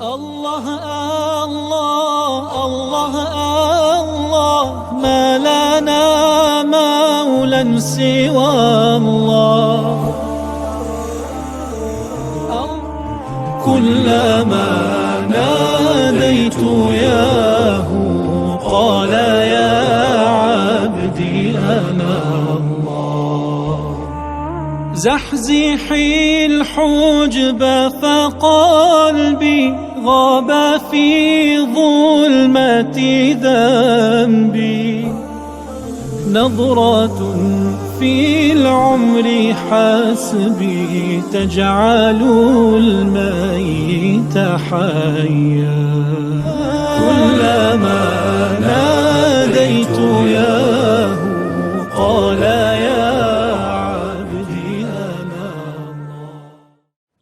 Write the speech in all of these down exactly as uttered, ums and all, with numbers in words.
الله، الله، الله، الله، ما لنا مولى سوى الله. كلما ناديت ياه قال يا عبدي أنا الله. زحزحي الحجب فقلبي غاب في ظلمة ذنبي. نظرة في العمر حسبي تجعل الميت حيا. كلما ناديت ياه قال يا عبدي أنا الله.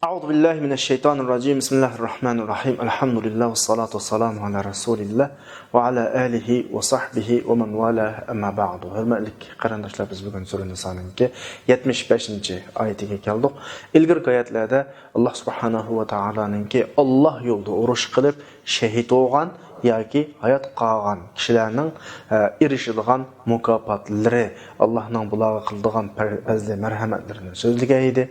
أعوذ بالله من الشيطان الرجيم. بسم الله الرحمن الرحيم. الحمد لله والصلاة والسلام على رسول الله وعلى آله وصحبه ومن والاه، أما بعد. ھۆرمەتلىك قېرىنداشلار، بىز بۈگۈن سۈرە نىسانىڭكى يەتمىش بەشىنچى ئايىتىگە كەلدۇق. ئىلگىرىكى ئايەتلەردە ئاللا سۇبھانەھۇ ۋە تائالانىڭكى ئاللا يولىدا ئۇرۇش قىلىپ شەھىت بولغان ياكى ھايات قالغان كىشىلەرنىڭ، ئە، ئېرىشىدىغان مۇكاپاتلىرى، ئاللانىڭ بۇلارغا قىلىدىغان پەر-، پەزلى مەرھەمەتلىرىنى سۆزلىگەن ئىدى.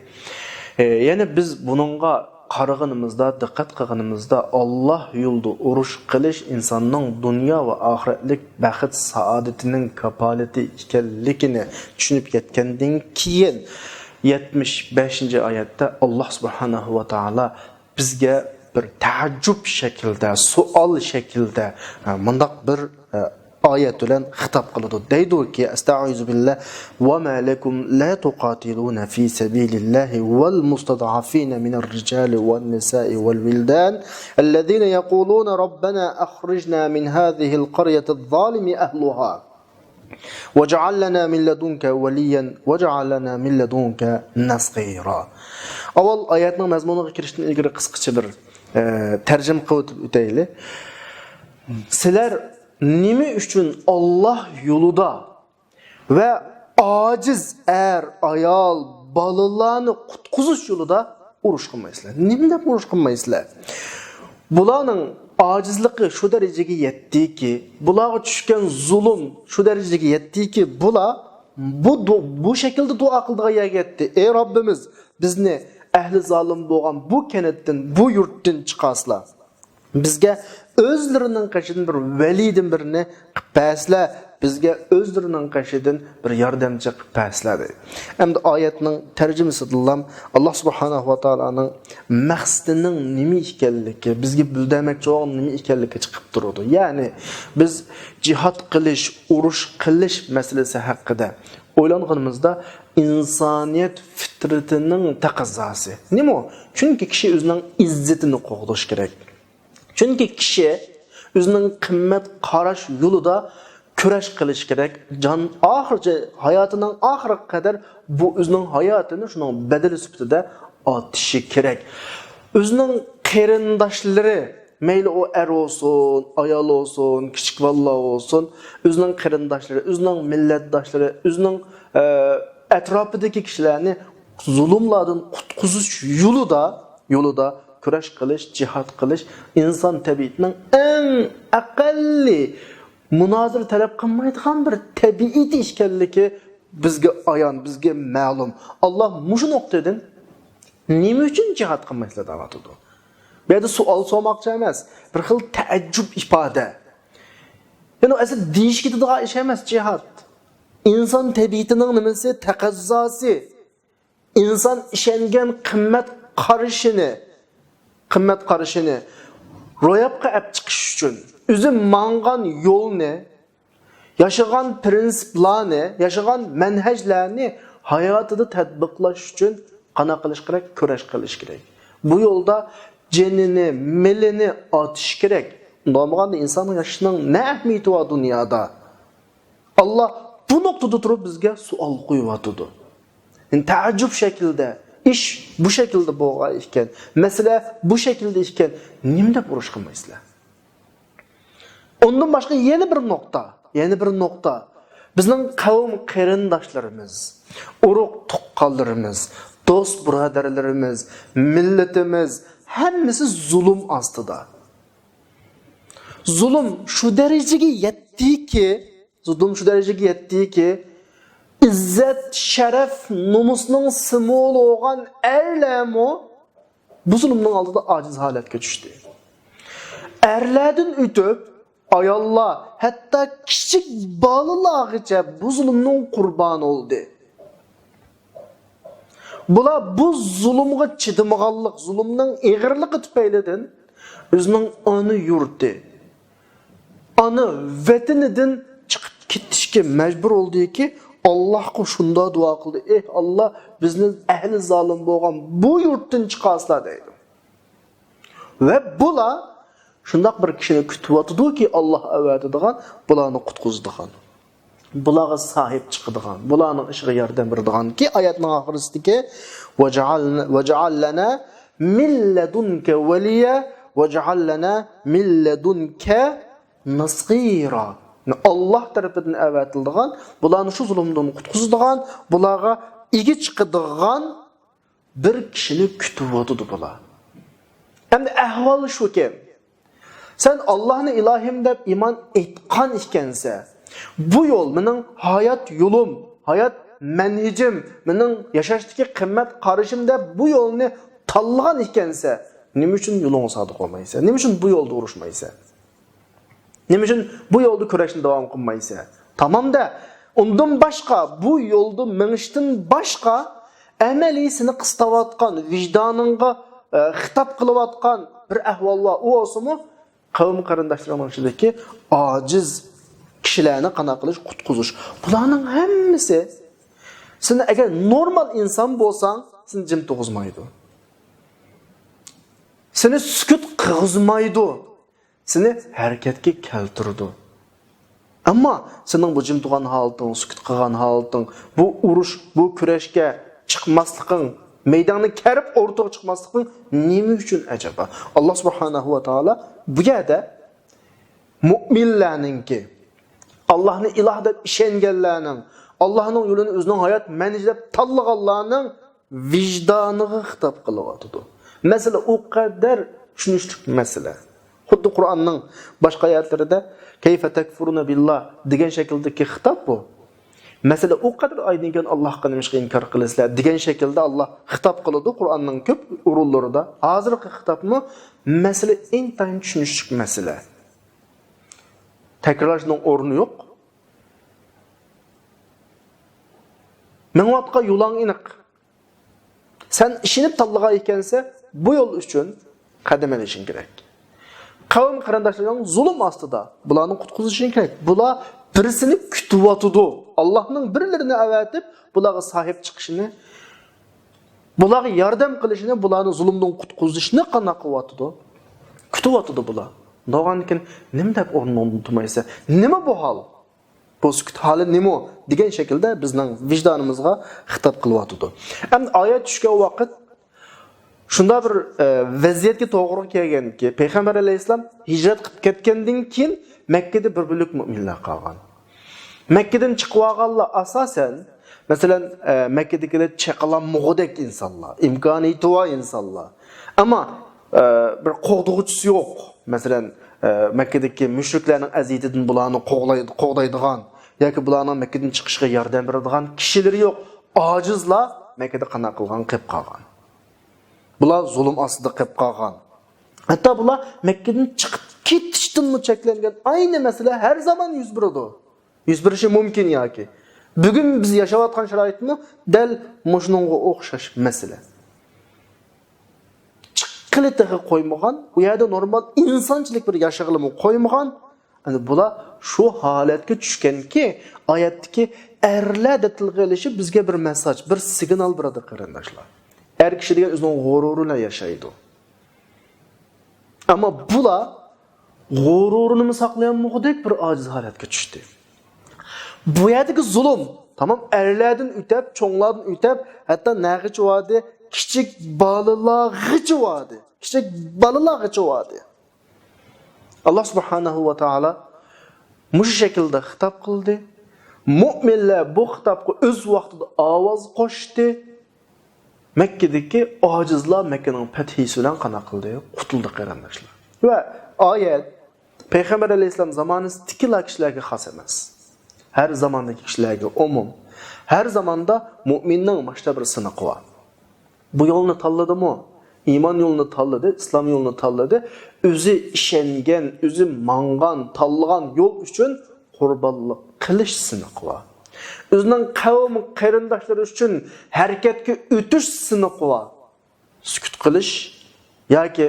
ئە، يەنى بىز بۇنىڭغا قارىغىنىمىزدا، دىققەت قىلغىنىمىزدا، ئاللا يولىدا ئۇرۇش قىلىش ئىنساننىڭ دۇنيا ۋە ئاخىرەتلىك بەخت سائادىتىنىڭ كاپالىتى ئىكەنلىكىنى چۈشىنىپ يەتكەندىن كېيىن، يەتمىش بەشىنچى ئايەتتە ئاللا سۇبھانەھۇ ۋە تائالا بىزگە بىر تەئەججۈپ شەكلىدە، سوئال شەكلىدە، ئە، مۇنداق بىر، ئە، ئايەت بىلەن خىتاب قىلىدۇ. دەيدۇكى، أستعيذ بالله، وما لكم لا تقاتلون في سبيل الله والمستضعفين من الرجال والنساء والولدان الذين يقولون ربنا أخرجنا من هذه القرية الظالم أهلها واجعل لنا من لدنك وليا واجعل لنا من لدنك نصيرا. ئاۋۋال ئايەتنىڭ مەزمۇنىغا كىرىشتىن ئىلگىرى قىسقىچە بىر، ئە، تەرجىمە قىلىپ ئۆتەيلى. سىلەر نېمە ئۈچۈن ئاللا يولىدا ۋە ئاجىز ئەر، ئايال، بالىلارنى قۇتقۇزۇش يولىدا ئۇرۇش قىلمايسىلەر؟ نېمە دەپ ئۇرۇش قىلمايسىلەر؟ بۇلارنىڭ ئاجىزلىقى شۇ دەرىجىگە يەتتىكى، بۇلارغا چۈشكەن زۇلۇم شۇ دەرىجىگە يەتتىكى، بۇلار بۇ دۇ-، بۇ شەكىلدە دۇئا قىلىدىغان يەرگە يەتتى. ئەي رەببىمىز، بىزنى ئەھلى زالىم بولغان بۇ كەنتتىن، بۇ يۇرتتىن چىقارسىلا. بىزگە ئۆزلىرىنىڭ قېشىدىن بىر ۋەلىدىن بىرنى قىلىپ بەرسىلە، بىزگە ئۆزلىرىنىڭ قېشىدىن بىر ياردەمچى قىلىپ بەرسىلە، دەيدۇ. ئەمدى ئايەتنىڭ تەرجىمىسىدىنلا ئاللا سۇبھانەھۇ ۋە تائالانىڭ مەقسىتىنىڭ نېمە ئىكەنلىكى، بىزگە بىلدۈرمەكچى بولغان نېمە ئىكەنلىكى چىقىپ تۇرىدۇ. يەنى بىز جىھاد قىلىش، ئۇرۇش قىلىش مەسىلىسى ھەققىدە ئويلانغىنىمىزدا، ئىنسانىيەت فىترىتىنىڭ تەقەززاسى. نېمە ئۇ؟ چۈنكى كىشى ئۆزىنىڭ ئىززىتىنى قوغداش كېرەك. چۈنكى كىشى ئۆزىنىڭ قىممەت قاراش يولىدا كۈرەش قىلىش كېرەك. جان ئاخىرىچە، ھاياتىنىڭ ئاخىرىغا قەدەر بۇ ئۆزىنىڭ ھاياتىنى شۇنىڭ بەدىلى سۈپىتىدە ئاتىشى كېرەك. ئۆزىنىڭ قېرىنداشلىرى، مەيلى ئۇ ئەر بولسۇن، ئايال بولسۇن، كىچىك بالىلار بولسۇن، ئۆزىنىڭ قېرىنداشلىرى، ئۆزىنىڭ مىللەتداشلىرى، ئۆزىنىڭ، ئە، ئەتراپىدىكى كىشىلەرنى زۇلۇملاردىن قۇتقۇزۇش يولىدا، يولىدا كۈرەش قىلىش، جىھاد قىلىش ئىنسان تەبىئىتىنىڭ ئەڭ ئەقەللىي مۇنازىرە تەلەپ قىلمايدىغان بىر تەبىئىتى ئىكەنلىكى بىزگە ئايان، بىزگە مەلۇم. ئاللا مۇشۇ نۇقتىدىن نېمە ئۈچۈن جىھاد قىلمايسىلەر دەۋاتىدۇ. بۇ يەردە سوئال سورىماقچى ئەمەس، بىر خىل تەئەججۈپ ئىپادە. يەنى ئەسلى دېيىشكە كېتىدىغان ئىش ئەمەس جىھاد. ئىنسان تەبىئىتىنىڭ نېمىسى، تەقەززاسى. ئىنسان ئىشەنگەن قىممەت قارىشىنى، قىممەت قارىشىنى روياپقا ئەپ چىقىش ئۈچۈن، ئۆزى ماڭغان يولنى، ياشىغان پىرىنسىپلارنى، ياشىغان مەنھەجلەرنى ھاياتىدا تەتبىقلاش ئۈچۈن قانداق قىلىش كېرەك؟ كۈرەش قىلىش كېرەك. بۇ يولدا جېنىنى، مېلىنى ئاتىش كېرەك. ئۇنداق بولمىغاندا ئىنساننىڭ ياشىشىنىڭ نە ئەھمىيىتى بار دۇنيادا؟ ئاللا بۇ نۇقتىدا تۇرۇپ بىزگە سوئال قويۇۋاتىدۇ. يەنى تەئەججۈپ شەكلىدە، ئىش بۇ شەكىلدە بولغان ئىكەن، مەسىلە بۇ شەكىلدە ئىكەن، نېمە دەپ ئۇرۇش قىلمايسىلەر؟ ئۇندىن باشقا يەنە بىر نۇقتا، يەنە بىر نۇقتا. بىزنىڭ قەۋم قېرىنداشلىرىمىز، ئۇرۇق تۇغقانلىرىمىز، دوست بۇرادەرلىرىمىز، مىللىتىمىز، ھەممىسى زۇلۇم ئاستىدا. زۇلۇم شۇ دەرىجىگە يەتتىكى، زۇلۇم شۇ دەرىجىگە يەتتىكى، ئىززەت، شەرەف، نومۇسنىڭ سىمۋولى بولغان ئەرلەرمۇ بۇ زۇلۇمنىڭ ئالدىدا ئاجىز ھالەتكە چۈشتى. ئەرلەردىن ئۆتۈپ، ئاياللار، ھەتتا كىچىك بالىلارغىچە بۇ زۇلۇمنىڭ قۇربانى بولدى. بۇلار بۇ زۇلۇمغا چىدىمىغانلىق، زۇلۇمنىڭ ئېغىرلىقى تۈپەيلىدىن ئۆزىنىڭ ئانا يۇرتى، ئانا ۋەتىنىدىن چىقىپ كېتىشكە مەجبۇر بولدىكى، ئاللاھقا شۇنداق دۇئا قىلدى، ئېھ ئاللاھ، بىزنى ئەھلى زالىم بولغان بۇ يۇرتتىن چىقارسىلا دەيدۇ. ۋە بۇلار شۇنداق بىر كىشىنى كۈتۈۋاتىدۇكى، ئاللاھ ئەۋەتىدىغان، بۇلارنى قۇتقۇزىدىغان، بۇلارغا ساھىب چىقىدىغان، بۇلارنىڭ ئىشىغا ياردەم بېرىدىغانكى، ئايەتنىڭ ئاخىرىسىدىكى، «ۋەجئەل، ۋەجئەل لەنە مىن لەدۇنكە ۋەلىيە، ۋەجئەل لەنە مىن لەدۇنكە نەسىرا.» ئاللاھ تەرىپىدىن ئەۋەتىلىدىغان، بۇلارنى شۇ زۇلۇمدىن قۇتقۇزىدىغان، بۇلارغا ئىگە چىقىدىغان بىر كىشىنى كۈتۈۋاتىدۇ بۇلار. ئەمدى ئەھۋال شۇكى، سەن ئاللاھنى ئىلاھىم دەپ ئىمان ئېيتقان ئىكەنسە، بۇ يول مېنىڭ ھايات يولۇم، ھايات مەنھىجىم، مېنىڭ ياشاشتىكى قىممەت قارىشىم دەپ بۇ يولنى تاللىغان ئىكەنسە، نېمە ئۈچۈن يولۇڭغا سادىق بولمايسەن؟ نېمە ئۈچۈن بۇ يولدا ئۇرۇشمايسەن؟ نېمە ئۈچۈن بۇ يولدا كۈرەشنى داۋام قىلمايسەن؟ تامامدە، ئۇندىن باشقا، بۇ يولدا مېڭىشتىن باشقا، ئەمەلىي سېنى قىستاۋاتقان، ۋىجدانىڭغا، ئە، خىتاب قىلىۋاتقان بىر ئەھۋال بار. ئۇ بولسىمۇ، قەۋم قېرىنداشلىرىڭنىڭ ئىچىدىكى ئاجىز كىشىلەرنى قانداق قىلىش، قۇتقۇزۇش. بۇلارنىڭ ھەممىسى سېنى، ئەگەر نورمال ئىنسان بولساڭ، سېنى جىم تۇرغۇزمايدۇ. سېنى سۈكۈت قىلغۇزمايدۇ. سېنى ھەرىكەتكە كەلتۈرىدۇ. ئەمما سېنىڭ بۇ جىم تۇرغان ھالىتىڭ، سۈكۈت قىلغان ھالىتىڭ، بۇ ئۇرۇش، بۇ كۈرەشكە چىقماسلىقىڭ، مەيداننى كېرىپ ئوتتۇرىغا چىقماسلىقىڭ نېمە ئۈچۈن ئەجەبا؟ ئاللاھ سۇبھانەھۇ ۋە تائالا بۇ يەردە مۆمىنلەرنىڭكى، ئاللاھنى ئىلاھ دەپ ئىشەنگەنلەرنىڭ، ئاللاھنىڭ يولىنى ئۆزىنىڭ ھايات مەنھىجى دەپ تاللىغانلارنىڭ ۋىجدانىغا خىتاب قىلىۋاتىدۇ. مەسىلە ئۇ قەدەر چۈشىنىشلىك مەسىلە. خۇددى قۇرئاننىڭ باشقا ئايەتلىرىدە «كەيفە تەكفۇرۇنە بىللاھ» دېگەن شەكىلدىكى خىتاب بۇ. مەسىلە ئۇ قەدەر ئايدىڭ ئىكەن، ئاللاھقا نېمىشقا ئىنكار قىلىسىلەر دېگەن شەكىلدە ئاللاھ خىتاب قىلىدۇ قۇرئاننىڭ كۆپ ئورۇنلىرىدا. ھازىرقى خىتابمۇ مەسىلە ئىنتايىن چۈشىنىشلىك مەسىلە. تەكرارلاشنىڭ ئورنى يوق. مېڭىۋاتقان يولۇڭ ئېنىق. سەن ئىشىنىپ تاللىغان ئىكەنسەن، بۇ يول ئۈچۈن قەدەم ئېلىشىڭ كېرەك. قەۋم قېرىنداشلىرىڭ زۇلۇم ئاستىدا، بۇلارنى قۇتقۇزۇشۇڭ كېرەك. بۇلار بىرسىنى كۈتۈۋاتىدۇ. ئاللاھنىڭ بىرلىرىنى ئەۋەتىپ، بۇلارغا ساھىب چىقىشىنى، بۇلارغا ياردەم قىلىشىنى، بۇلارنى زۇلۇمدىن قۇتقۇزۇشنى قانداق قىلىۋاتىدۇ؟ كۈتۈۋاتىدۇ بۇلار. بولغاندىكىن نېمە دەپ ئورنۇڭدىن تۇرمايسەن؟ نېمە بۇ ھال؟ بۇ سۈكۈت ھالى نېمە؟ دېگەن شەكىلدە بىزنىڭ ۋىجدانىمىزغا خىتاب قىلىۋاتىدۇ. ئەمدى ئايەت چۈشكەن ۋاقىت شۇنداق بىر، ئە، ۋەزىيەتكە توغرا كەلگەنكى، پەيغەمبەر ئەلەيھىسسالام ھىجرەت قىلىپ كەتكەندىن كېيىن مەككىدە بىر بۆلەك مۆمىنلەر قالغان. مەككىدىن چىقىۋالغانلار ئاساسەن، مەسىلەن، ئە، مەككىدىكىلەر چېقىلالمىغۇدەك ئىنسانلار، ئىمكانىيىتى بار ئىنسانلار. ئەمما، ئە، بىر قوغدىغۇچىسى يوق. مەسىلەن، ئە، مەككىدىكى مۇشرىكلارنىڭ ئەزىيىتىدىن بۇلارنى قوغلاي-، قوغدايدىغان ياكى بۇلارنىڭ مەككىدىن چىقىشىغا ياردەم بېرىدىغان كىشىلىرى يوق. ئاجىزلار مەككىدە قانداق قىلغان، قېلىپ قالغان. بۇلار زۇلۇم ئاستىدا قېلىپ قالغان. ھەتتا بۇلار مەككىدىن چىقىپ كېتىشتىنمۇ چەكلەنگەن. ئاينى مەسىلە ھەر زامان يۈز بېرىدۇ. يۈز بېرىشى مۇمكىن ياكى. بۈگۈن بىز ياشاۋاتقان شارائىتمۇ دەل مۇشۇنىڭغا ئوخشاش مەسىلە. چىققىلى تېخى قويمىغان، ئۇ يەردە نورمال ئىنسانچىلىك بىر ياشىغىلىمۇ قويمىغان. ئەنە بۇلار شۇ ھالەتكە چۈشكەنكى، ئايەتتىكى ئەرلەر دەپ تىلغا ئېلىشى بىزگە بىر مېسساژ، بىر سىگنال بېرىدۇ، قېرىنداشلار. ئەر كىشى دېگەن ئۆزىنىڭ غۇرۇرى بىلەن ياشايدۇ. ئەمما بۇلار غۇرۇرىنىمۇ ساقلىيالمىغۇدەك بىر ئاجىز ھالەتكە چۈشتى. بۇ يەردىكى زۇلۇم، تامام ئەرلەردىن ئۆتەپ، چوڭلاردىن ئۆتەپ، ھەتتا نەغىچە ۋاردى؟ كىچىك بالىلارغىچە ۋاردى. كىچىك بالىلارغىچە ۋاردى. ئاللا سۇبھانەھۇ ۋە تائالا مۇشۇ شەكىلدە خىتاب قىلدى. مۆمىنلەر بۇ خىتابقا ئۆز ۋاقتىدا ئاۋاز قوشتى. مەككىدىكى ئاجىزلار مەككىنىڭ پەتھىسى بىلەن قانداق قىلدى؟ قۇتۇلدى، قېرىنداشلار. ۋە ئايەت پەيغەمبەر ئەلەيھىسسالام زامانىسىدىكىلا كىشىلەرگە خاس ئەمەس. ھەر زاماندىكى كىشىلەرگە ئومۇم. ھەر زاماندا مۇئمىننىڭ ماشتا بىر سىنىقى بار. بۇ يولنى تاللىدىمۇ؟ ئىمان يولىنى تاللىدى، ئىسلام يولىنى تاللىدى. ئۆزى ئىشەنگەن، ئۆزى ماڭغان، تاللىغان يول ئۈچۈن قۇربانلىق قىلىش سىنىقى بار. ئۆزىنىڭ قەۋم قېرىنداشلىرى ئۈچۈن ھەرىكەتكە ئۆتۈش سىنىقى بار. سۈكۈت قىلىش ياكى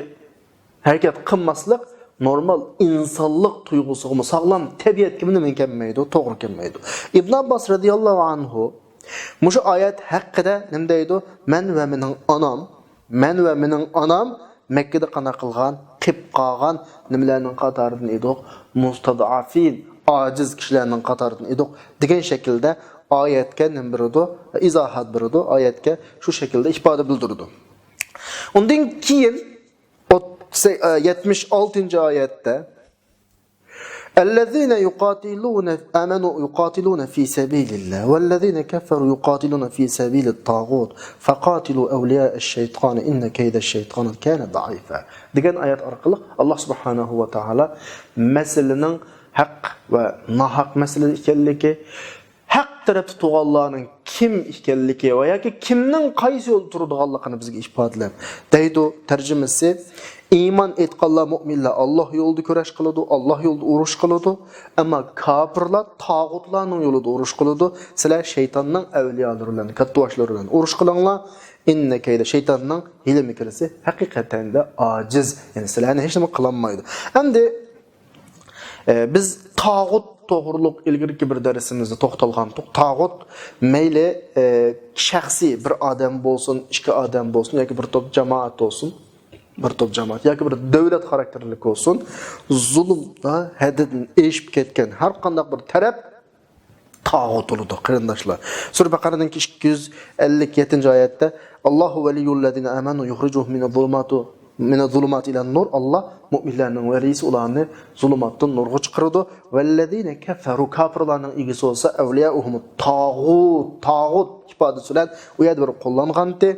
ھەرىكەت قىلماسلىق نورمال ئىنسانلىق تۇيغۇسىغىمۇ، ساغلام تەبىئەتكىمۇ نېمە كەلمەيدۇ، توغرا كەلمەيدۇ. ئىبن ئابباس رەزىياللاھۇ ئەنھۇ مۇشۇ ئايەت ھەققىدە نېمە دەيدۇ؟ مەن ۋە مېنىڭ ئانام، مەن ۋە مېنىڭ ئانام مەككىدە قانداق قىلغان، قېلىپ قالغان نېمىلەرنىڭ قاتارىدىن ئىدۇق؟ مۇستەزئەفىن، ئاجىز كىشىلەرنىڭ قاتارىدىن ئىدۇق دېگەن شەكىلدە ئايەتكە نېمە بېرىدۇ؟ ئىزاھات بېرىدۇ. ئايەتكە شۇ شەكىلدە ئىپادە بىلدۈرىدۇ. ئۇندىن كېيىن ئوت-، سە-، ئە، يەتمىش ئالتىنچى ئايەتتە، الذين يقاتلون، آمنوا يقاتلون في سبيل الله والذين كفروا يقاتلون في سبيل الطاغوت فقاتلوا أولياء الشيطان إن كيد الشيطان كان ضعيفا دېگەن ئايەت ئارقىلىق ئاللا سۇبھانەھۇ ۋە تائالا مەسىلىنىڭ ھەق ۋە ناھەق مەسىلە ئىكەنلىكى، ھەق تەرەپتە تۇرغانلارنىڭ كىم ئىكەنلىكى ۋە ياكى كىمنىڭ قايسى يولدا تۇرىدىغانلىقىنى بىزگە ئىپادىلەپ دەيدۇ. تەرجىمىسى، ئىمان ئېيتقانلار، مۇئمىنلار ئاللا يولىدا كۈرەش قىلىدۇ، ئاللا يولىدا ئۇرۇش قىلىدۇ. ئەمما كاپىرلار تاغۇتلارنىڭ يولىدا ئۇرۇش قىلىدۇ. سىلەر شەيتاننىڭ ئەۋلىيالىرى بىلەن، كاتتىۋاشلىرى بىلەن ئۇرۇش قىلىڭلار. ئىننە كەيدە، شەيتاننىڭ ھىيلە-مىكرىسى ھەقىقەتەندە ئاجىز. يەنى سىلەرنى ھېچنېمە قىلالمايدۇ. ئەمدى ئە، بىز تاغۇت توغرۇلۇق ئىلگىرىكى بىر دەرسىمىزدە توختالغانتۇق. تاغۇت مەيلى، ئە، شەخسىي بىر ئادەم بولسۇن، ئىككى ئادەم بولسۇن ياكى بىر توپ جامائەت بولسۇن، بىر توپ جامائەت ياكى بىر دۆلەت خاراكتېرلىك بولسۇن، زۇلۇمدا ھەددىدىن ئېشىپ كەتكەن ھەر قانداق بىر تەرەپ تاغۇت بولىدۇ، قېرىنداشلار. سۈرە بەقەرەنىڭكى ئىككى يۈز ئەللىك يەتتىنچى ئايەتتە، «ئاللاھۇ ۋەلىييۇللەزىنە ئامەنۇ يۇخرىجۇھۇم مىنەز زۇلۇماتۇ، مىنەز زۇلۇماتى ئىلەن نۇر». ئاللا مۇئمىنلەرنىڭ ۋەلىيسى، ئۇلارنى زۇلۇماتتىن نۇرغا چىقىرىدۇ. «ۋەللەزىنە كەفەرۇ»، كاپىرلارنىڭ ئىگىسى بولسا، «ئەۋلىيائۇھۇمۇت تاغۇت»، تاغۇت ئىپادىسى بىلەن ئۇ يەردە بىر قوللانغانتى.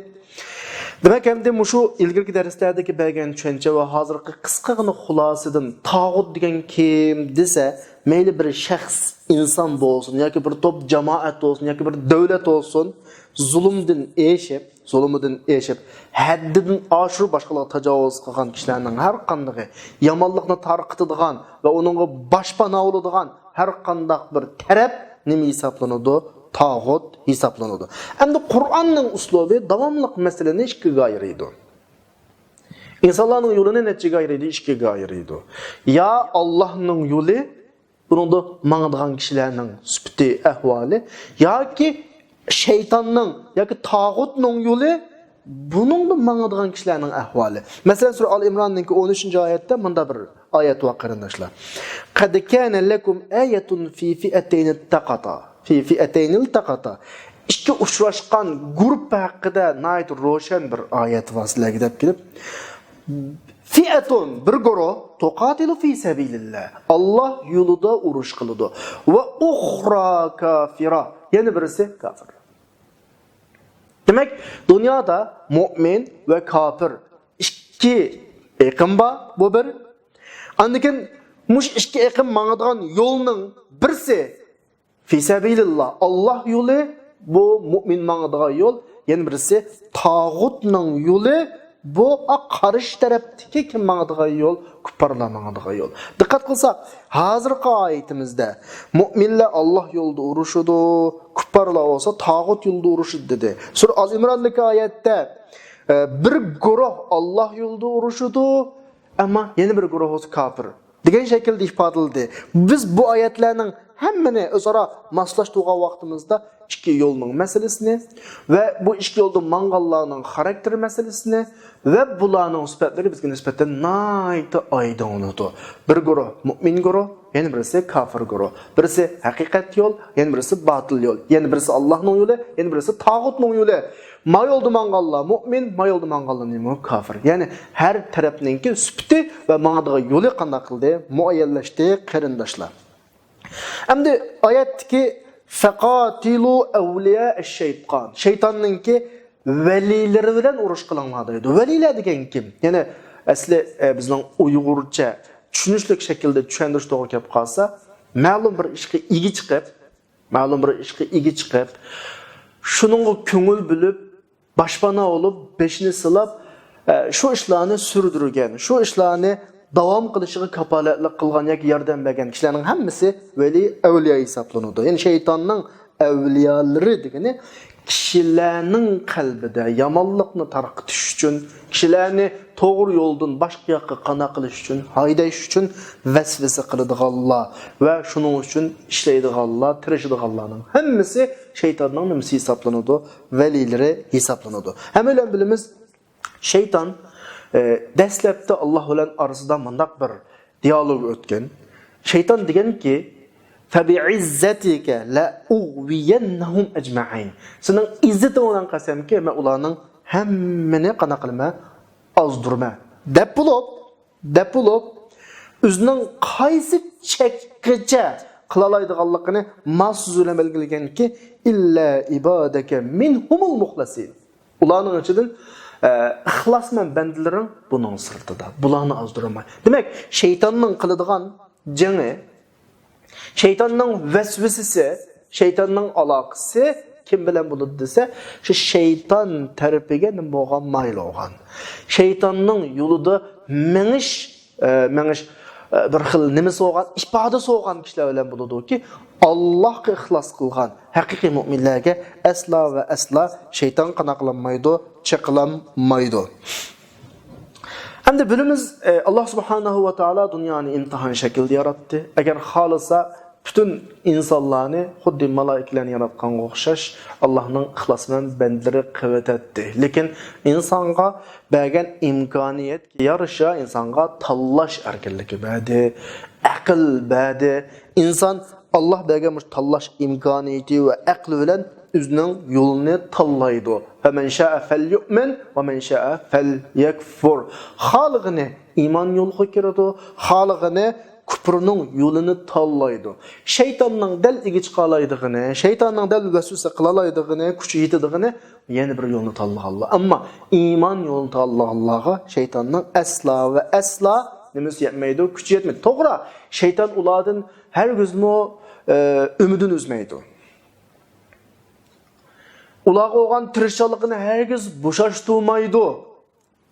دېمەك، ئەمدى مۇشۇ ئىلگىرىكى دەرسلەردىكى بەرگەن چۈشەنچە ۋە ھازىرقى قىسقىغىنە خۇلاسىدىن، تاغۇت دېگەن كىم دېسە، مەيلى بىر شەخس، ئىنسان بولسۇن ياكى بىر توپ جامائەت بولسۇن ياكى بىر دۆلەت بولسۇن، زۇلۇمدىن ئېشىپ، زۇلۇمىدىن ئېشىپ، ھەددىدىن ئاشۇرۇپ باشقىلارغا تاجاۋۇز قىلغان كىشىلەرنىڭ ھەر قاندىقى، يامانلىقنى تارقىتىدىغان ۋە ئۇنىڭغا باشپانا بولىدىغان ھەر قانداق بىر تەرەپ نېمە ھېسابلىنىدۇ؟ تاغۇت ھېسابلىنىدۇ. ئەمدى قۇرئاننىڭ ئۇسلۇبى داۋاملىق مەسىلىنى ئىككىگە ئايرىيدۇ. ئىنسانلارنىڭ يولىنى نەچچىگە ئايرىيدۇ؟ ئىككىگە ئايرىيدۇ. يا ئاللاھنىڭ يولى، بۇنىڭدا ماڭىدىغان كىشىلەرنىڭ سۈپىتى، ئەھۋالى، ياكى شەيتاننىڭ ياكى تاغۇتنىڭ يولى، بۇنىڭدا ماڭىدىغان كىشىلەرنىڭ ئەھۋالى. مەسىلەن، سۈرە ئال ئىمراننىڭكى ئون ئۈچىنچى ئايەتتە مۇنداق بىر ئايەت بار، قېرىنداشلار. «قەد كانە لەكۇم ئايەتۇن فى فىئەتەينى ئىلتەقاتا، فى فىئەتەينى ئىلتەقاتا.» ئىككى ئۇچراشقان گۇرۇپپا ھەققىدە ناھايىتى روشەن بىر ئايەت بار سىلەرگە دەپ كېلىپ، فىئەتۇن، بىر گۇرۇھ، تۇقاتىلۇ فى سەبىلىللا، ئاللا يولىدا ئۇرۇش قىلىدۇ. ۋە ئۇخرا كافىرا، يەنە بىرسى كافىر. دېمەك، دۇنيادا مۇئمىن ۋە كاپىر ئىككى ئېقىم بار، بۇ بىر. ئاندىن كېيىن مۇشۇ ئىككى ئېقىم ماڭىدىغان يولنىڭ بىرسى فى سەبىلىللا، ئاللا يولى، بۇ مۇئمىن ماڭىدىغان يول. يەنە بىرسى تاغۇتنىڭ يولى، بۇ قارشى تەرەپتىكى كىم ماڭىدىغان يول؟ كۇپپارلار ماڭىدىغان يول. دىققەت قىلساق، ھازىرقى ئايىتىمىزدە مۇئمىنلار ئاللا يولىدا ئۇرۇشىدۇ، كۇپپارلار بولسا تاغۇت يولىدا ئۇرۇشىدۇ دېدى. سۈرە ئال ئىمراندىكى ئايەتتە، ئە، بىر گۇرۇھ ئاللا يولىدا ئۇرۇشىدۇ، ئەمما يەنە بىر گۇرۇھ بولسا كاپىر دېگەن شەكىلدە ئىپادىلىدى. بىز بۇ ئايەتلەرنىڭ ھەممىنى ئۆزئارا ماسلاشتۇرغان ۋاقتىمىزدا ئىككى يولنىڭ مەسىلىسىنى ۋە بۇ ئىككى يولدا ماڭغانلارنىڭ خاراكتېرى مەسىلىسىنى ۋە بۇلارنىڭ سۈپەتلىرى بىزگە نىسبەتەن ناھايىتى ئايدىڭ بولىدۇ. بىر گۇرۇھ مۇئمىن گۇرۇھ، يەنە بىرسى كاپىر گۇرۇھ. بىرسى ھەقىقەت يول، يەنە بىرسى باتىل يول. يەنە بىرسى ئاللانىڭ يولى، يەنە بىرسى تاغۇتنىڭ يولى. ما يولدا ماڭغانلار مۇئمىن، ما يولدا ماڭغانلار نېمە؟ كاپىر. يەنى ھەر تەرەپنىڭكى سۈپىتى ۋە ماڭىدىغان يولى قانداق قىلدى؟ مۇئەييەنلەشتى، قېرىنداشلار. ئەمدى ئايەتتىكى «فەقاتىلۇ ئەۋلىيا ئەششەيتان»، شەيتاننىڭكى ۋەلىيلىرى بىلەن ئۇرۇش قىلىڭلار دەيدۇ. ۋەلىيلەر دېگەن كىم؟ يەنى ئەسلى، ئە، بىزنىڭ ئۇيغۇرچە چۈشىنىشلىك شەكىلدە چۈشەندۈرۈش توغرا كەپ قالسا، مەلۇم بىر ئىشقا ئىگە چىقىپ، مەلۇم بىر ئىشقا ئىگە چىقىپ، شۇنىڭغا كۆڭۈل بۆلۈپ، باشپانا بولۇپ، بېشىنى سىلاپ، ئە، شۇ ئىشلارنى سۈردۈرگەن، شۇ ئىشلارنى داۋام قىلىشىغا كاپالەتلىك قىلغان ياكى ياردەم بەرگەن كىشىلەرنىڭ ھەممىسى ۋەلىي، ئەۋلىيا ھېسابلىنىدۇ. يەنى شەيتاننىڭ ئەۋلىيالىرى دېگىنى كىشىلەرنىڭ قەلبىدە يامانلىقنى تارقىتىش ئۈچۈن، كىشىلەرنى توغرا يولدىن باشقا ياققا قانا قىلىش ئۈچۈن، ھايداش ئۈچۈن ۋەسۋەسە قىلىدىغانلار ۋە شۇنىڭ ئۈچۈن ئىشلەيدىغانلار، تىرىشىدىغانلارنىڭ ھەممىسى شەيتاننىڭ نېمىسى ھېسابلىنىدۇ؟ ۋەلىيلىرى ھېسابلىنىدۇ. ھەممە بىلەن بىلىمىز، شەيتان، ئە، دەسلەپتە ئاللاھ بىلەن ئارىسىدا مۇنداق بىر دىيالوگ ئۆتكەن. شەيتان دېگەنكى، فَبِعِزَّتِكَ لَأُغْوِيَنَّهُمْ أَجْمَعِينَ. سېنىڭ ئىززىتىڭ بىلەن قەسەمكى، مەن ئۇلارنىڭ ھەممىنى قانا قىلىمەن، ئازدۇرىمەن، دەپ بولۇپ، دەپ بولۇپ، ئۆزىنىڭ قايسى چەككىچە قىلالايدىغانلىقىنى ماس سۆزى بىلەن بەلگىلىگەنكى، إِلَّا عِبَادَكَ مِنْهُمُ الْمُخْلَصِينَ. ئۇلارنىڭ ئىچىدىن، ئە، ئىخلاسمەن بەندىلىرىڭ بۇنىڭ سىرتىدا. بۇلارنى ئازدۇرماي. دېمەك، شەيتاننىڭ قىلىدىغان جېڭى، شەيتاننىڭ ۋەسۋەسىسى، شەيتاننىڭ ئالاقىسى كىم بىلەن بولىدۇ دېسە، شۇ شەيتان تەرىپىگە نېمە بولغان؟ مايىل بولغان. شەيتاننىڭ يولىدا مېڭىش، ئە، مېڭىش، ئە، بىر خىل نېمىسى بولغان، ئىپادىسى بولغان كىشىلەر بىلەن بولىدۇكى، ئاللاھقا ئىخلاس قىلغان ھەقىقىي مۆمىنلەرگە ئەسلا ۋە ئەسلا شەيتان قانا قىلالمايدۇ، چېقىلالمايدۇ. ئەمدى بىلىمىز، ئە، ئاللاھ سۇبھانەھۇ ۋە تائالا دۇنيانى ئىمتىھان شەكلىدە ياراتتى. ئەگەر خالىسا، پۈتۈن ئىنسانلارنى خۇددى مالايىكىلەرنى ياراتقانغا ئوخشاش ئاللاھنىڭ ئىخلاسمەن بەندىلىرى قىلىۋېتەتتى. لېكىن ئىنسانغا بەرگەن ئىمكانىيەتكە يارىشا ئىنسانغا تاللاش ئەركىنلىكى بەردى، ئەقىل بەردى. ئىنسان ئاللاھ بەرگەن مۇشۇ تاللاش ئىمكانىيىتى ۋە ئەقلى بىلەن ئۆزىنىڭ يولىنى تاللايدۇ. فَمَنْ شَاءَ فَلْيُؤْمِنْ وَمَنْ شَاءَ فَلْيَكْفُرْ. خالىغىنى ئىمان يولىغا كىرىدۇ، خالىغىنى كۇپرنىڭ يولىنى تاللايدۇ. شەيتاننىڭ دەل ئىگە چىقالايدىغىنى، شەيتاننىڭ دەل ۋەسۋەسە قىلالايدىغىنى، كۈچى يېتىدىغىنى يەنە بىر يولنى تاللىغانلار. ئەمما ئىمان يولىنى تاللىغانلارغا شەيتاننىڭ ئەسلا ۋە ئەسلا نېمىسى يەتمەيدۇ، كۈچى يەتمەيدۇ. توغرا، شەيتان ئۇلاردىن ھەرگىزمۇ، ئە، ئۈمىدىنى ئۈزمەيدۇ. ئۇلارغا بولغان تىرىشچانلىقىنى ھەرگىز بوشاشتۇرمايدۇ.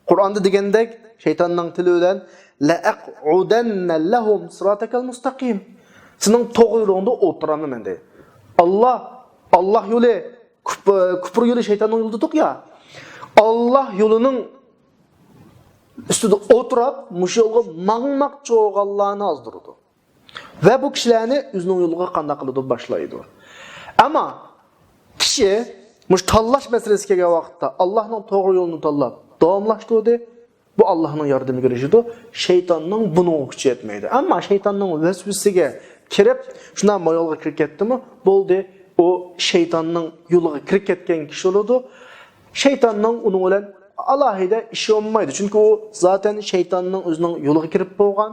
قۇرئاندا دېگەندەك، شەيتاننىڭ تىلى بىلەن، لَأَقْعُدَنَّ لَهُمْ صِرَاطَكَ الْمُسْتَقِيمَ. سېنىڭ توغرا يولۇڭدا ئولتۇرامەن مەن، دەيدۇ. ئاللاھ، ئاللاھ يولى، كۇپ-، كۇپر يولى شەيتاننىڭ يولى دېدۇق يا. ئاللاھ يولىنىڭ ئۈستىدە ئولتۇرۇپ، مۇشۇ يولغا ماڭماقچى بولغانلارنى ئازدۇرىدۇ. ۋە بۇ كىشىلەرنى ئۆزىنىڭ يولىغا قانداق قىلىدۇ؟ باشلايدۇ. ئەمما كىشى مۇشۇ تاللاش مەسىلىسىگە كەلگەن ۋاقىتتا ئاللاھنىڭ توغرا يولىنى تاللاپ داۋاملاشتۇردى. بۇ ئاللاھنىڭ ياردىمىگە ئېرىشىدۇ. شەيتاننىڭ بۇنىڭغا كۈچى يەتمەيدۇ. ئەمما شەيتاننىڭ ۋەسۋىسىگە كىرىپ، شۇنداق مايالغا كىرىپ كەتتىمۇ، بولدى. ئۇ شەيتاننىڭ يولىغا كىرىپ كەتكەن كىشى بولىدۇ. شەيتاننىڭ ئۇنىڭ بىلەن ئالاھىدە ئىشى بولمايدۇ. چۈنكى ئۇ زاتەن شەيتاننىڭ ئۆزىنىڭ يولىغا كىرىپ بولغان.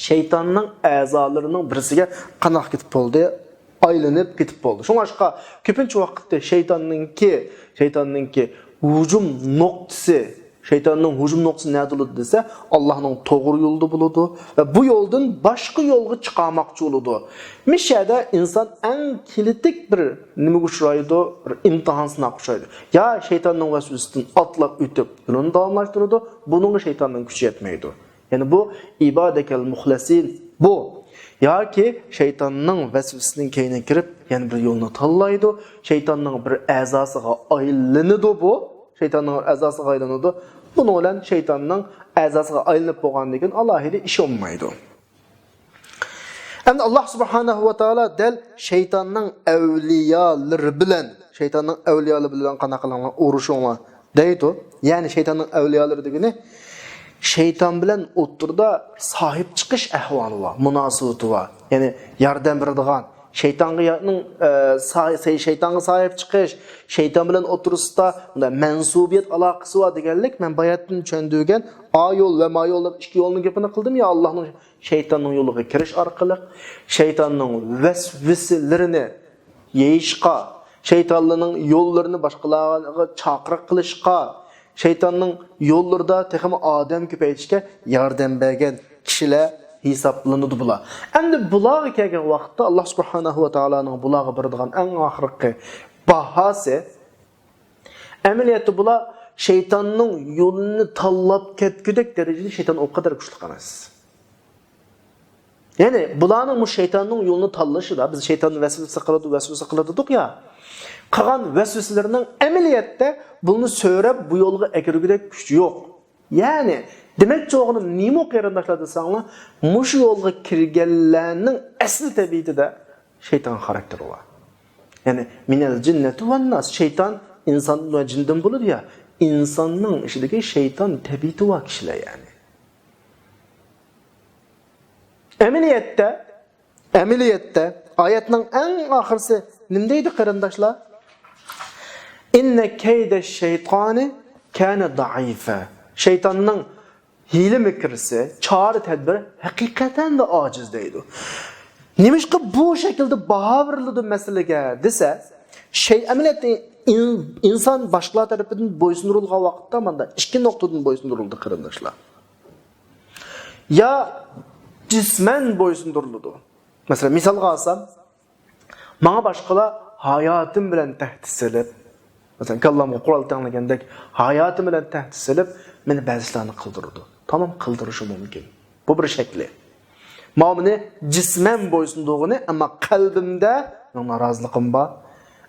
شەيتاننىڭ ئەزالىرىنىڭ بىرسىگە قانداق كېتىپ بولدى؟ ئايلىنىپ كېتىپ بولدى. شۇڭلاشقا كۆپىنچە ۋاقىتتا شەيتاننىڭكى، شەيتاننىڭكى ھۇجۇم نۇقتىسى، شەيتاننىڭ ھۇجۇم نۇقتىسى نەدە بولىدۇ دېسە، ئاللاھنىڭ توغرا يولىدا بولىدۇ ۋە بۇ يولدىن باشقا يولغا چىقارماقچى بولىدۇ. مۇشۇ يەردە ئىنسان ئەڭ كىلىتىك بىر نېمىگە ئۇچرايدۇ؟ بىر ئىمتىھان سىناققا ئۇچرايدۇ. يا شەيتاننىڭ ۋەسۋىسىدىن ئاتلاپ ئۆتۈپ يولىنى داۋاملاشتۇرىدۇ، بۇنىڭغا شەيتاننىڭ كۈچى يەتمەيدۇ. يەنى بۇ ئىبادەكەل مۇخلەسىن بۇ. ياكى شەيتاننىڭ ۋەسۋىسىنىڭ كەينىگە كىرىپ، يەنە بىر يولنى تاللايدۇ. شەيتاننىڭ بىر ئەزاسىغا ئايلىنىدۇ بۇ. شەيتاننىڭ بىر ئەزاسىغا ئايلىنىدۇ. بۇنىڭ بىلەن شەيتاننىڭ ئەزاسىغا ئايلىنىپ بولغاندىن كېيىن ئالاھىدە ئىش بولمايدۇ. ئەمدى ئاللاھ سۇبھانەھۇ ۋە تائالا دەل شەيتاننىڭ ئەۋلىيالىرى بىلەن، شەيتاننىڭ ئەۋلىيالىرى بىلەن قانداق قىلىڭلار، ئۇرۇشۇڭلار دەيدۇ. يەنى شەيتاننىڭ ئەۋلىيالىرى دېگىنى شەيتان بىلەن ئوتتۇرىدا ساھىب چىقىش ئەھۋالى بار، مۇناسىۋىتى بار. يەنى ياردەم بېرىدىغان، شەيتانغا يا-، نىڭ، ئە، سا-، سەي-، شەيتانغا ساھىب چىقىش، شەيتان بىلەن ئوتتۇرىسىدا مۇنداق مەنسۇبىيەت ئالاقىسى بار دېگەنلىك، مەن باياتىن چۈشەندۈرگەن ئا يول ۋە ما يول دەپ ئىككى يولنىڭ گېپىنى قىلدىم يا، ئاللاھنىڭ شەيتاننىڭ يولىغا كىرىش ئارقىلىق شەيتاننىڭ ۋەسۋىسىلىرىنى يېيىشقا، شەيتانلارنىڭ يوللىرىنى باشقىلارغا چاقىرىق قىلىشقا، شەيتاننىڭ يوللىرىدا تېخىمۇ ئادەم كۆپەيتىشكە ياردەم بەرگەن كىشىلەر ھېسابلىنىدۇ بۇلار. ئەمدى بۇلارغا كەلگەن ۋاقىتتا، ئاللا سۇبھانەھۇ ۋە تائالانىڭ بۇلارغا بېرىدىغان ئەڭ ئاخىرقى باھاسى، ئەمەلىيەتتە بۇلار شەيتاننىڭ يولىنى تاللاپ كەتكۈدەك دەرىجىدە شەيتان ئۇ قەدەر كۈچلۈك ئەمەس. يەنى بۇلارنىڭ بۇ شەيتاننىڭ يولىنى تاللىشىدا، بىز شەيتان ۋەسۋەسە قىلىدۇ، ۋەسۋەسە قىلىدۇ دېدۇق يا، قىلغان ۋەسۋەسىلىرىنىڭ ئەمەلىيەتتە بۇنى سۆرەپ بۇ يولغا ئەكىرگۈدەك كۈچى يوق. يەنى دېمەكچى بولغىنىم نېمە، قېرىنداشلار دېسەڭلار، مۇشۇ يولغا كىرگەنلەرنىڭ ئەسلى تەبىئىتىدە شەيتان خاراكتېرى بار. يەنى مىنەل جىننەتى ۋەنناس، شەيتان ئىنسان ۋە جىندىن بولىدۇ يا، ئىنساننىڭ ئىچىدىكى شەيتان تەبىئىتى بار كىشىلەر يەنى. ئەمەلىيەتتە، ئەمەلىيەتتە ئايەتنىڭ ئەڭ ئاخىرسى نېمە دەيدۇ، قېرىنداشلار؟ ئىننە كەيدە شەيتانى كانە دائىفە. شەيتاننىڭ ھىيلە-مىكرىسى، چارە-تەدبىرى ھەقىقەتەن دە ئاجىز دەيدۇ. نېمىشقا بۇ شەكىلدە باھا بېرىلىدۇ مەسىلىگە دېسە، شەي-، ئەمەلىيەتتە ئىن-، ئىنسان باشقىلار تەرىپىدىن بويسۇندۇرۇلغان ۋاقىتتا ماندا ئىككى نۇقتىدىن بويسۇندۇرۇلىدۇ، قېرىنداشلار. يا جىسمەن بويسۇندۇرۇلىدۇ. مەسىلەن، مىسالغا ئالسام، ماڭا باشقىلار ھاياتىم بىلەن تەھدىت سېلىپ، مەسىلەن، كاللامغا قورال تەڭلىگەندەك ھاياتىم بىلەن تەھدىت سېلىپ، مېنى بەزى ئىشلارنى قىلدۇرىدۇ. تامام قىلدۇرۇشى مۇمكىن. بۇ بىر شەكلى. ماۋۇ مېنى جىسمەن بويسۇندۇرغىنى، ئەمما قەلبىمدە مېنىڭ نارازىلىقىم بار.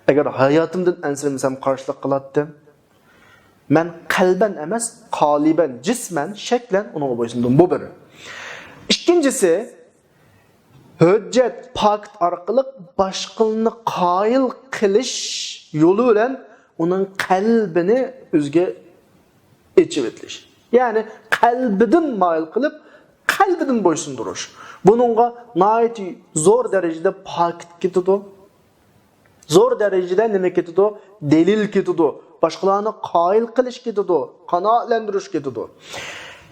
ئەگەر ھاياتىمدىن ئەنسىرىمىسەم، قارشىلىق قىلاتتىم. مەن قەلبەن ئەمەس، قالىبەن، جىسمەن، شەكلەن ئۇنىڭغا بويسۇندۇم. بۇ بىر. ئىككىنچىسى، ھۆججەت، پاكىت ئارقىلىق باشقىلارنى قايىل قىلىش يولى بىلەن ئۇنىڭ قەلبىنى ئۆزىگە ئېچىۋېتىش. يەنى قەلبىدىن مايىل قىلىپ، قەلبىدىن بويسۇندۇرۇش. بۇنىڭغا ناھايىتى زور دەرىجىدە پاكىت كېتىدۇ. زور دەرىجىدە نېمە كېتىدۇ؟ دەلىل كېتىدۇ. باشقىلارنى قايىل قىلىش كېتىدۇ، قانائەتلەندۈرۈش كېتىدۇ.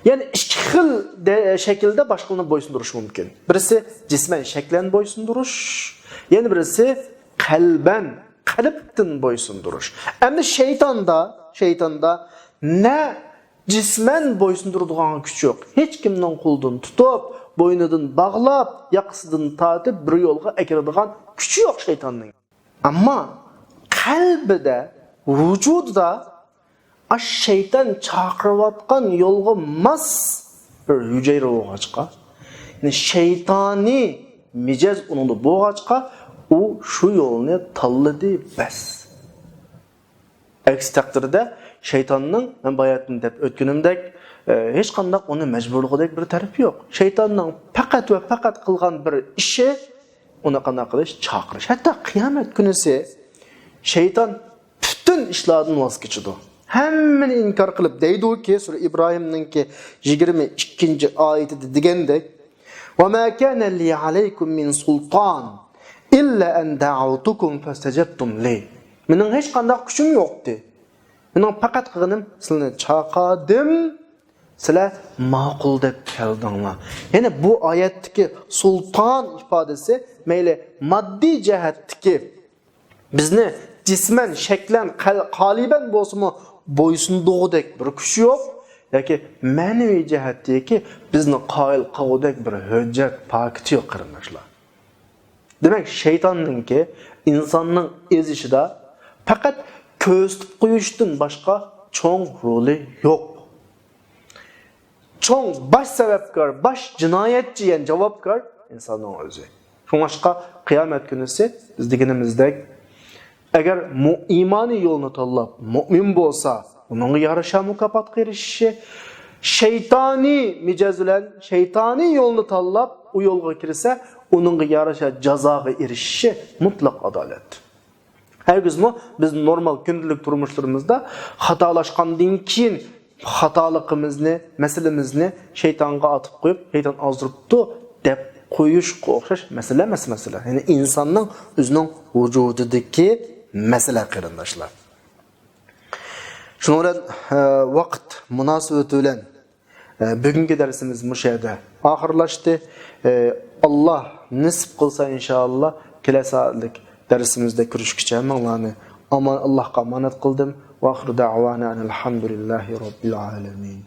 يەنى ئىككى خىل دە-، شەكىلدە باشقىلارنى بويسۇندۇرۇش مۇمكىن. بىرسى جىسمەن شەكلەن بويسۇندۇرۇش، يەنە بىرسى قەلبەن، قەلبتىن بويسۇندۇرۇش. ئەمدى شەيتاندا، شەيتاندا نە جىسمەن بويسۇندۇرىدىغان كۈچ يوق. ھېچ كىمنىڭ قولىدىن تۇتۇپ، بوينىدىن باغلاپ، ياقىسىدىن تارتىپ بىر يولغا ئەكىرىدىغان كۈچى يوق شەيتاننىڭ. ئەمما قەلبىدە، ۋۇجۇدىدا ئاش شەيتان چاقىرىۋاتقان يولغا ماس بىر ھۈجەيرە بولغاچقا، يەنى شەيتانىي مىجەز ئۇنىڭدا بولغاچقا، ئۇ شۇ يولنى تاللىدى، بەس. ئەكسى تەقدىردە شەيتاننىڭ، مەن باياتىن دەپ ئۆتكىنىمدەك، ئە، ھېچقانداق ئۇنى مەجبۇرلىغۇدەك بىر تەرىپى يوق. شەيتاننىڭ پەقەت ۋە پەقەت قىلغان بىر ئىشى ئۇنى قانداق قىلىش؟ چاقىرىش. ھەتتا قىيامەت كۈنىسى شەيتان پۈتۈن ئىشلاردىن ۋاز كېچىدۇ. ھەممىنى ئىنكار قىلىپ دەيدۇكى، سۈرە ئىبراھىمنىڭكى يىگىرمە ئىككىنچى ئايىتىدە دېگەندەك، وما كان لي عليكم من سلطان إلا أن دعوتكم فاستجبتم لي. مېنىڭ ھېچقانداق كۈچۈم يوقتى. مېنىڭ پەقەت قىلغىنىم سىلەرنى چاقىردىم، سىلەر ماقۇل دەپ كەلدىڭلار. يەنى بۇ ئايەتتىكى سۇلتان ئىپادىسى مەيلى ماددىي جەھەتتىكى بىزنى جىسمەن، شەكلەن، قەل-، قالىبەن بولسىمۇ بويسۇندۇرغۇدەك بىر كۈچ يوق، ياكى مەنىۋى جەھەتتىكى بىزنى قايىل قىلغۇدەك بىر ھۆججەت، پاكىتى يوق، قېرىنداشلار. دېمەك، شەيتاننىڭكى ئىنساننىڭ ئېزىشىدا پەقەت كۆرسىتىپ قويۇشتىن باشقا چوڭ رولى يوق. چوڭ باش سەۋەبكار، باش جىنايەتچى، يەنى جاۋابكار ئىنساننىڭ ئۆزى. شۇڭلاشقا قىيامەت كۈنىسى بىز دېگىنىمىزدەك، ئەگەر مۇ-، ئىمانىي يولنى تاللاپ مۇئمىن بولسا، ئۇنىڭغا يارىشا مۇكاپاتقا ئېرىشىشى، شەيتانىي مىجەز بىلەن شەيتانىي يولنى تاللاپ ئۇ يولغا كىرسە، ئۇنىڭغا يارىشا جازاغا ئېرىشىشى مۇتلەق ئادالەت. ھەرگىزمۇ بىز نورمال كۈندىلىك تۇرمۇشلىرىمىزدا خاتالاشقاندىن كېيىن خاتالىقىمىزنى، مەسىلىمىزنى شەيتانغا ئاتىپ قويۇپ، شەيتان ئازدۇرۇپتۇ دەپ قويۇشقا ئوخشاش مەسىلە ئەمەس مەسىلە. يەنى ئىنساننىڭ ئۆزىنىڭ ۋۇجۇدىدىكى مەسىلە، قېرىنداشلار. شۇنىڭ بىلەن، ئە، ۋاقىت مۇناسىۋىتى بىلەن ئە، بۈگۈنكى دەرسىمىز مۇشۇ يەردە ئاخىرلاشتى. ئە، ئاللا نېسىپ قىلسا، ئىنشائاللا، كېلەر سائەتلىك دەرسىمىزدە كۆرۈشكىچە ھەممىڭلارنى ئامان، ئاللاھقا ئامانەت قىلدىم. ۋاخىرۇ دەئۋانا ئەنىل ھەمدۇلىللاھى رەببىل ئالەمىن.